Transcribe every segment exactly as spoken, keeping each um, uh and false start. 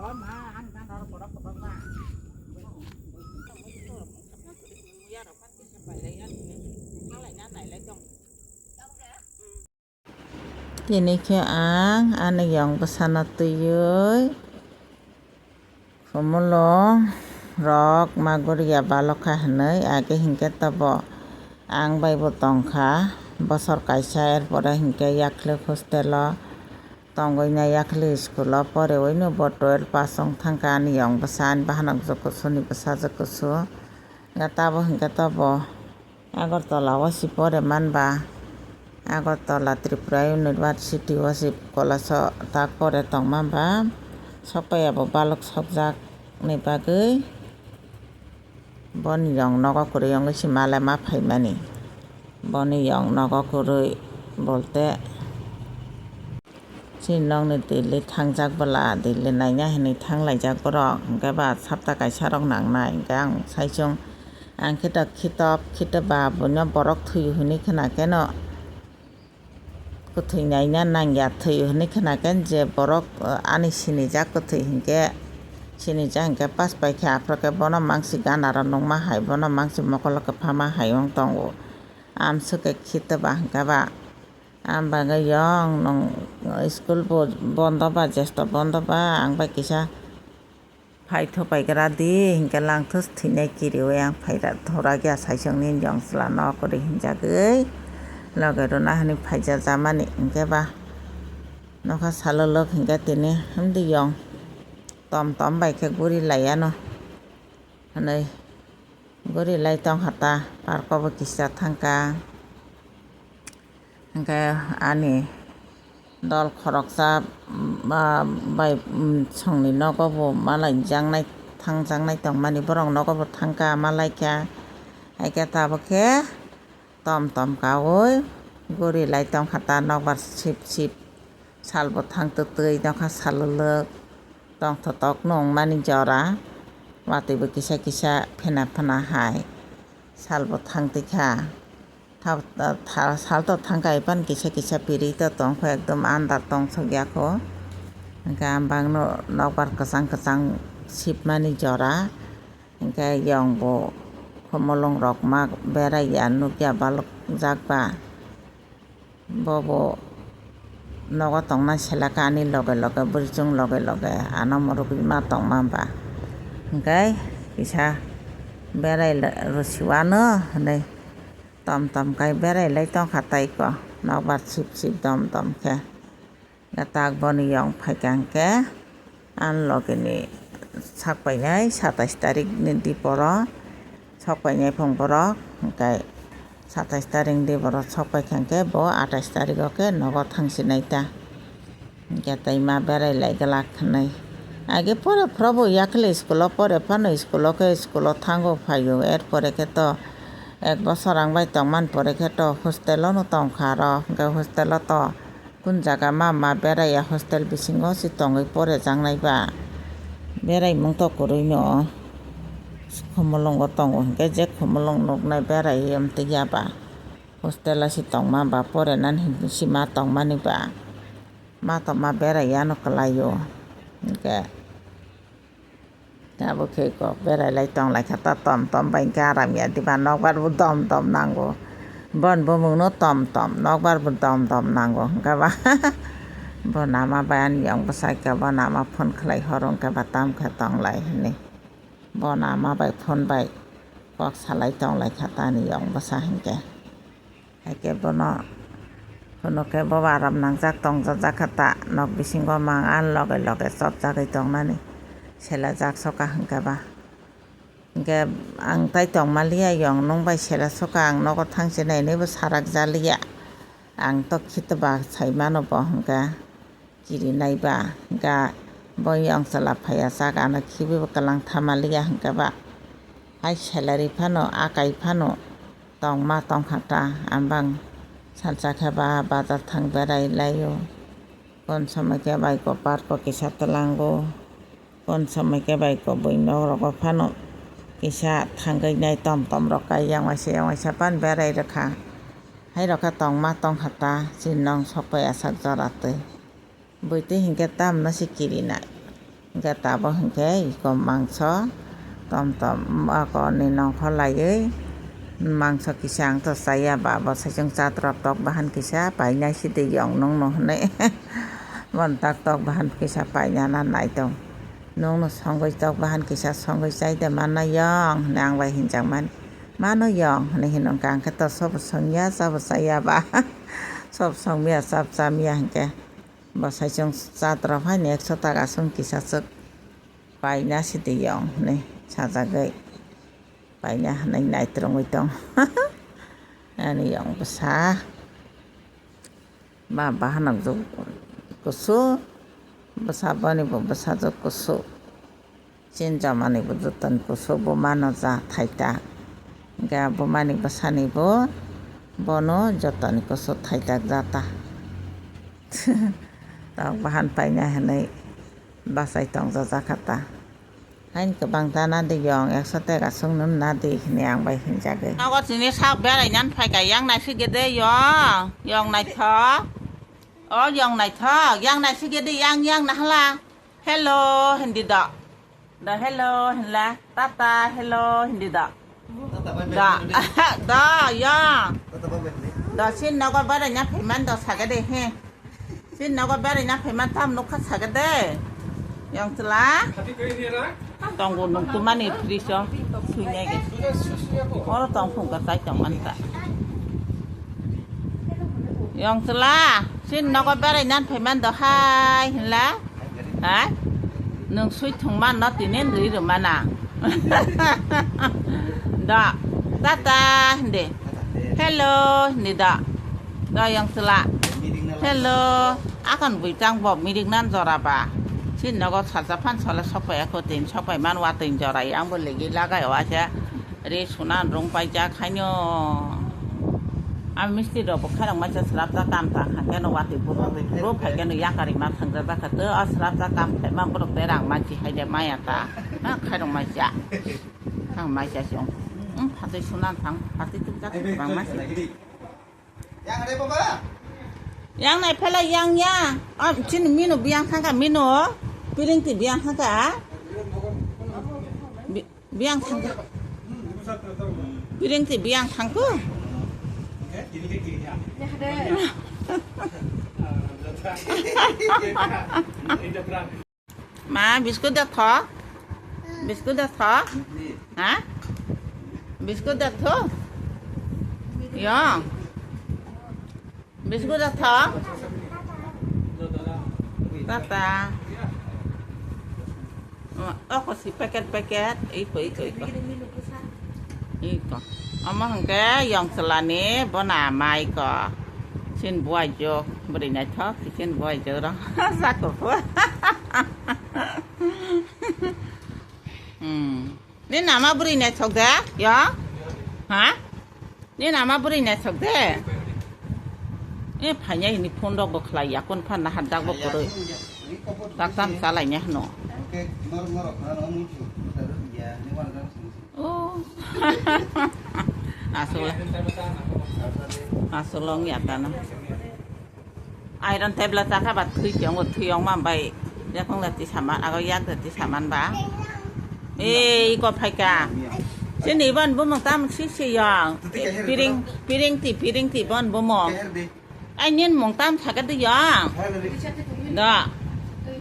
Tini khe ang ani yong bwsano twiwi khumulwng rok ma guriya balokha hinwi, age hinkhe tobo ang bai bo tongkha bosor kaisa, er pore hinkhe yakhli hostel o tongwi na yakhli school o porewino bo twelve pass wng thangkha ani yong bwsa, ani bahanok jokosu ni bwsa jokosu. Nga tabo hinkhe tobo Agartala o si pore manba, Agartala Tripura University o si college o ta pore tongmanba, sokpaiya bo balok sokjak ni bagwi boni yong nogo kwrwi wngwi si male ma phaimani. Boni yong nogo kwrwi bolte. Chini nokni Delhi thangjak bwla, Delhi naina hinwi thanglaijak borok, hinkhe ba sapta kaisa rok nangnai, hinkhe ang saichung, ang khe da khitop khitop ba buino borok thwiyo hinwi khwnakeno, kwthwi naina nangya thwiyo hinwi khwnaken je borok, eh, ani sinijak kwthwi hinkhe, sinijak hinkhe pass paikha, aphuru khe bono mangsi ganaro nukma hai, bono mangsi mokolo kwphama hai wng tongo, amswk khe khitop ba hinkhe ba. Ang bagwi yong nung school bo bondo ba, jesto bondo ba, ang bai kisa phaitho paigra di, hinkhe langthus thinai kiriwi ang phaira thora khe saichung ni yong chwla nok kwrwi hinjagwi loge rwna hinwi phaija jamani, hinkhe ba nokha salolok hinkhe tini himdi yong tom tom bai khe guri laiya no hinwi guri lai tongkha ta, park o bo kisa thangkha. Hinkhe ani dol khoroksa, mm, ah, bai, mm, songni nogo bo malai jaknai, thangjaknai tongmani, borok nogo bo thangkha, malaikha. Haikhe tabukhe tom tom kaui guri lai tongkha ta nokbar sip sip. Sal bo thang twtwi nokha salolok tongthotok nungmani jora. Watwi bo kisa kisa phena phena hai sal bo thang twikha. Tha-, tha-, sal to thangkai pan kisa kisa piri to tongkho, ekdom andar tongsok yakho. Hinkhe ang bangno nokbar kwchang kwchang sipmani jora. Hinkhe yong bo khumulwng rok ma berai ya, nukya balok jak ba. Bobo nogo tongna selaka ani loge loge, bwrwichwng loge loge ano mwrwgwi ma tongma ba. Hinkhe kisa berai rwsiwano hinwi. Tom tom kai berai lai tongkha taiko, nokbar sip sip dom dom khe. Khe tak boni yong phaikha hinkhe, ani logini sak painai satais tarik ni diporo sok painai phung borok, hinkhe satais tarik ni diporo sok paikha hinkhe bo atais tarik o khe nogo thangsinai ta. Hinkhe tei ma berai lai glak hinwi. Age pore phrobo yakhli school o pore phano school o khe school o thango phaio, er pore khe to ek bosor ang bai tongmani pore khe to hostel o no tongkha aro, hinkhe hostel o to kun jaga ma ma berai ya, hostel bisingo se tongwi pore jaknai ba, berai mung to kwrwi no khumulwng o tongo, hinkhe je khumulwng nuknai berai ya ba hostel o se tongma ba pore nani hinwi se ma tongmani ba. Ma tongma berai yano kwlaio. Hinkhe abo khe kok berai lai tong lai kha ta, tom tom bai hinkhe aram ya diba, nokbar bo dom dom nango. Bon bumung no tom tom, nokbar bo dom dom nango. Hinkhe ba bo nama bai ani yong bwsai khe bo nama phone khlai horo hinkhe ba tam khe tong lai hinwi. Bo nama bai phone bai kok salai tong lai kha ta ani yong bwsa hinkhe. Haikhe bono hwnwi khe bo aram nangjak tongjak kha ta, nok bisingo mang ani loge loge chopjagwi tongnani selajak soka hinkhe ba. Hinkhe ang tai tongmaliya, yong nwng bai sela soka, ang nogo thangsinai hinwi bo sarak jaliya. Ang to khitba sai mano bo hinkhe. Kirinai ba ga bo yong chwla phaiya, chak ano khibibo kwlang thamaliya hinkhe ba. Hai salary phano, akai phano tongma tongkha ta, ambang salsa khe ba bazar thang berai laio. Kon somoi khe bai ko park o kisa twlango, kon somoi khe bai ko bui nok rogo phano kisa thangwi nai tom tom rok kai yang waisa yang waisa pan berai rwkha. Hai rokha tongma tongkha ta, chini nong sok pai asak jora twi. Bwtwi hinkhe tamno se kirinai. Hingke tabok hingke iko mangso tom tom ako ni nongkhor laiwi mangso kisa ang to chaya ba, bo saichung chatrok tok bahan kisa painai sidi yong nung no hinui. Bon tak tok bahan kisa paina na nai tong. Nung no songwi tok bahan kisa songwi chai de mana yong hinui ang bai hinjak mani. Mano yong hinui hinung kha, ang khe to sobo songya, chabo chaya ba. Sobo songya, chab chamya hingke. Bo saichung chatrok hai ni ekso taka sung kisa chwk paina sidi yong hinui sajagwi paina hinui naitrongwi tong. Ani yong bwsa ba bahanok jwk kusu, bwsa boni bo bwsa jwk kusu. Chin jamani bo joton kusu bo mano ja thaita. Ga bo mani bwsani bo bono jotoni kusu thaita jata. Tok bahan paina hinui bachai tongja jakha ta. Hain kwbang ta nadi yong ekso teka sung nun nadi hinui ang bai hinjagwi. Nogo tini sak berai nan phaika yang naisi gede yong, yong naithok. O yong naithok, yang naisi gede yang yang nahala. Hello hindi do. Do hello hinla, tata hello hindi do. Do, do yong. Do sin nogo berai na phaiman do sagade he. Sin nogo berai na phaiman tam nukha sagade. Yong chwla. Tongo nung tumani fridge o suinai ge. Oro tong phung ka chai tong manta. Yong chwla, sin nogo berai nan phaiman do hai hinla. Ha? Nung sui thung man no tinin ri ru mana. Do, tata hindi. Hello hindi do. Do yong chwla. Hello. Akan bui tang bo mirik nan jora ba. Sin nogo salsa phan sole sokpai ako tin sokpai man wa tin jora yang bo legi lagai wa se. Re suna rung paijak haino. Ang misti rok bo khairok maisa swrapjak kam ta kha khe no watwi buro buro phai khe no yakari ma thangjakjak kha to a swrapjak kam khlaima borok berang mansi hai de maya ta. Ha khairok maisa. Ang maisa se ong. Ang phatwi suna thang phatwi tukjak bang masi. Yang nai phala yang ya. Ah, chini mino biang thangka mino. Piring ti biang thangka. Bi-, biang thangka. Piring ti biang thangku. Ma, biskut da tho? Biskut da tho? Ha? Biskut da tho? Yo. Biskut da tho? Tata. Oko si packet packet, iko, iko, iko. Iko. Omo hwnkhe yong chwlani bona mai ko. Sin buai jok, bwrwi naithok, sin buai jok rw. Sakuphu. Hmm. Ni nama bwrwi naithok de, yo? Ha? Ni nama bwrwi naithok de. E phainai hini phone rok bo khlai ya, kon phan na hajak bo kwrwi. Taktam chalaina hwno. Oh. Aswk, aswk long ya tana. Iron tablet chakha ba thwi tongo, thwi ongma bai. Yakung da tisa man, ago yak da tisa man ba. Ei, iko phaika. Chini ibon bumung tam si si yong. Piring, piring ti, piring ti bon bumung. Ai nin mung tam sakadi yong. Da.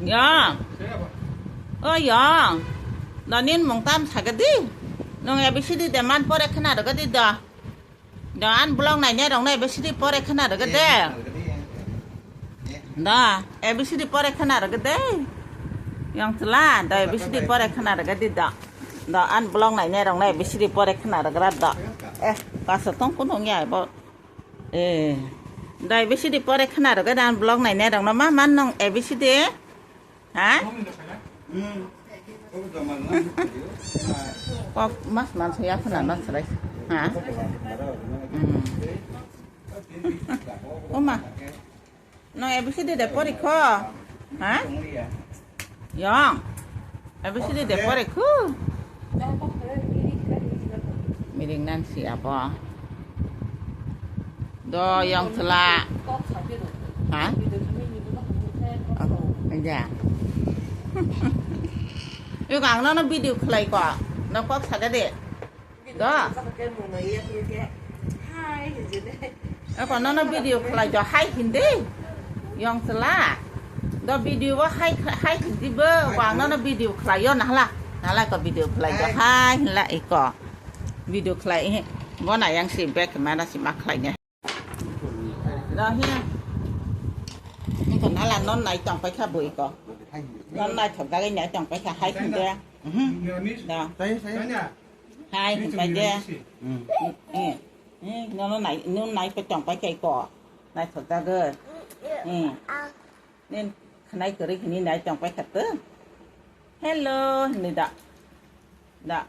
Yong. O yong. Da nin mung tam sakadi. Nung A B C D de man pore khna rwgadi da. Do an blog nainai rok no A B C D pore khna rwgwk de. Do A B C D pore khna rwgwk de. Yong chwla do A B C D pore khna rwgwk de do. Do an blog nainai rok no A B C D pore khna rwgra do. Eh, kaso tong kuno ya bo. Eh, do A B C D pore khna rwgwk de an blog nainai rok no ma man nong A B C D. Ha? Kok mas man saya khna na srai. Ha? Hmm. Oma. No A B C D de pori kho. Ha? Yong. A B C D de pori khu. Miring nan si apa? Do yong chwla. Ha? Oh, aja. Eko ang nono video khlai ko. No kok saga de. Do. Eko nono video khlai do hai hindi. Yong sela. Do video bo hai hai hindi bo. Eko ang nono video khlai yo nahla. Nahla ko video khlai do hai hinla eko. Video khlai. Bo na yang si back mana si ma khlai ne. Dah ya. Iko nala non nai tong paikha bui ko. Non nai thok dagai nai tong paikha hai khinde. Mhm. Dah. Hai khinde. Eh. Eh, non nai non nai pa tong paikha iko. Nai thok dagai. Eh. Nen khnai kori khini nai tong paikha tu. Hello, ni da. Da.